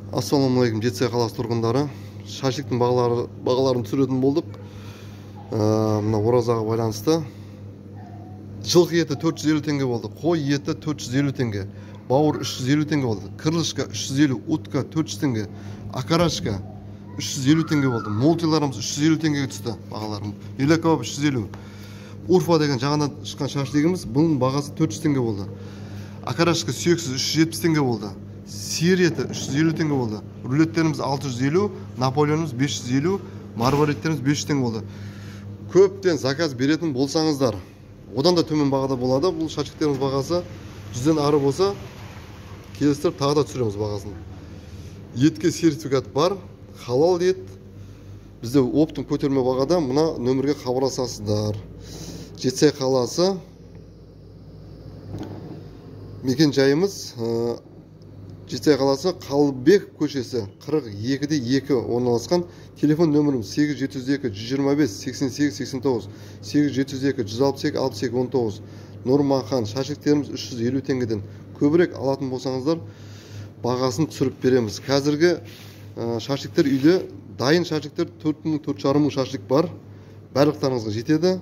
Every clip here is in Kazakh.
Ассалаумағалейкум, Жетісай қаласы тұрғындары. Шашликтің бағаларын түсіретін болдық. Мына оразаға байланысты. Жылқы еті 450 теңге болды, қой еті 450 теңге, бауыр 350 теңге болды, крылышка 350, утка 400 теңге, окорочка 350 теңге болды, молтиларымыз 350 теңгеге түсті бағалары. Люля кебаб 350. Урфа деген жаңадан шыққан шашлигіміз, бұның бағасы 400 теңге болды. Окорочка сүйексіз 370 теңге болды. Сиыр еті 350 теңге болды. Рулеттеріміз 650, наполеонымыз 550, мармареттеріміз 500 теңге болды. Көптен заказ беретін болсаңыздар, одан да төмен бағада болады. Бұл шашликтеріміз бағасы 100-ден ары болса, келістіріп тағы да түсіреміз бағасын. Етке сертификат бар, халал ет. Бізде оптом көтерме бағада мына нөмірге хабарласасыздар. Жетісай қаласы мекен жайымыз, Жетісай қаласы Қалыбеков көшесі 42-де 2 орналасқан. Телефон нөміріміз 8 702 125 88 89, 8 702 162 62 19. Нұрмахан, шашликтеріміз 350 теңгеден. Көбірек алатын болсаңыздар, бағасын түсіріп береміз. Қазіргі шашликтер үйде дайын шашликтер 4 мың, 4,5 мың шашлик бар. Барлықтарыңызға жетеді.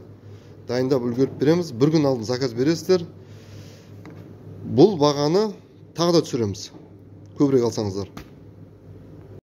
Дайындап үлгеріп береміз. Бір күн алдын заказ бересіздер. Бұл бағаны тағы да түсіреміз. Көбірек алсаңыздар.